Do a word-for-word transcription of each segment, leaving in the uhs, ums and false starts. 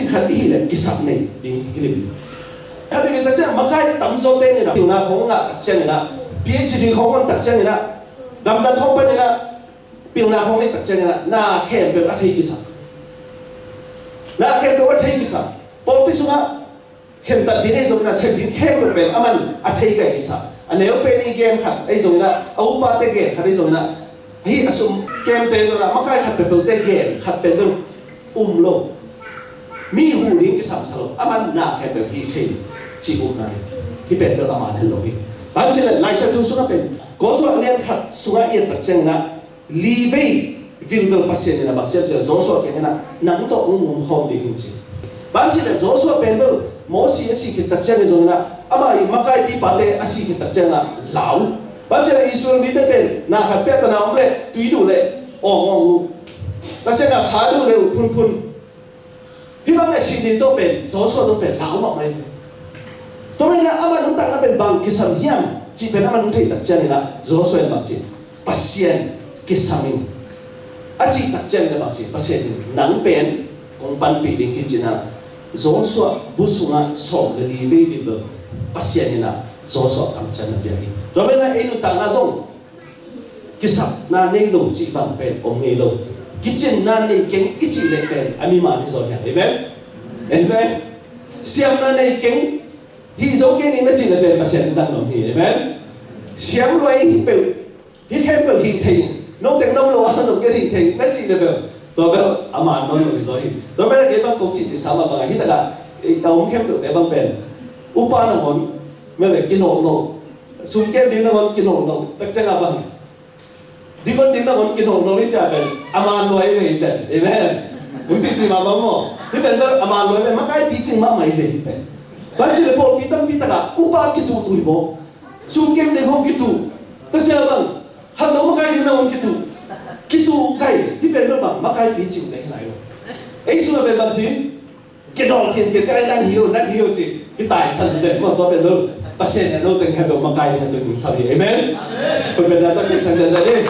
Khat i hih leh kisap nei ding hi lim. Khat i tak ciang makai tamzaw te in ah pilna khawng ngah tak ciangin ah, P H D khawng ngah tak ciangin ah, gamdang khawng panin ah pilna khawng nei tak ciangin ah na khempeuh a thei kisa. Na khempeuh a thei kisa. Pawlpi sungah khentat ding ahi zongin ah, sep ding khempeuh pen aman a thei gai kisa. A neu pen i gen khat ahi zongin ah, a upate gen khat ahi zongin ah, hih a sum kemte zongin ah, makai khat peuhpeuhte gen khat pen dong um lo. Mi hu ding kisam sa lo, aman na khempeuh hih thei ci upna hi. Hih pen dong a man hen lo hi. Bang ci leh Lai Siangtho sungah pen, Joshua lian khat sungah i et tak ciangin ah, li vei vilvel Pasian in ah bang ci hiam cih leh Joshua kiangah, nang tawh hong om khawm ding hi ci. Bang ci leh Joshua pen bel Mosi a si khit tak ciangin zongin ah, amah i makaipi pate a si khit tak ciangin ah lau. Bang ci leh Israel mite pen na khat peuh a tana om leh tui duh leh awng awng uh. Tak ciangin ah sa duh leh uh phunphun. Hih bang a cih ding tawh pen, Joshua tawh pen lau mahmah hi. Tua manin ah aman nuntakna pen bang kisam hiam cih pen aman nuntakna tak ciangin ah, Joshua in bang ci, Pasian kisam ing. A cih tak ciangin ah bang ci, Pasian in nang pen kong panpih ding hi ci-in ah, Joshua bu sungah sawm le li vei vilvel Pasian in ah Joshua kamciamna pia hi. Tua manin ah ei nuntakna zong kisapna nei lo cih bang pen om ngei lo. Kicinna nei keng i cih leh pen a miman hi zaw hi hang. Amen? Amen? Siamna nei keng, hih zo kei ning na cih leh pen Pasian in zang nuam hi. Amen? Siam lua ing, hih peuh, hih khempeuh hih thei ing, note teng na om lo a zong kei hih thei ing na cih leh pen, tua bel a man nawn lo hi zaw hi. Tua bel kei bang kong cihcih sa mah bang a, hih takah a om khempeuhte bang pen upa nangawn, mah leh kinawh lo, sum kem ding nangawn kinawh lo, tak ciangin ah bang, deacon ding nangawn kinawh lo hi ci-a pen a man lua hi ve hi pen. Amen. Hong cihcih mah bang maw? Hih pen bel a man lua hi ve, makai picing mahmah hi ve hih pen. Bang ci leh pawlpi tampi takah upa kituhtuh hi maw? Sum kem ding hong kituh, tak ciangin ah bang, khamlo makai ding nangawn kituh, kituh gai, hih pen bel bang, makai picing ding hi lai lo. Ei sungah pen bang ci, kidawl khinkhin ka, ei nang hi o, nang hi o ci, hi taisan zen maw, tua pen lo. Pasian in note teng khempeuh makai ding a tun ding sa hi. Amen? Amen. Pen pen na ta kipsak zen zen hi.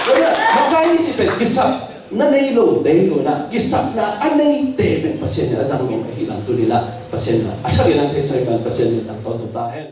Tua makai i cih pen kisapna nei lote hi lo-in ah, kisapna a neite pen Pasian in a zang nuam ahih lam tuni-in ah Pasian in a thak in nang theisak in, Pasian in tang tawntung ta hen.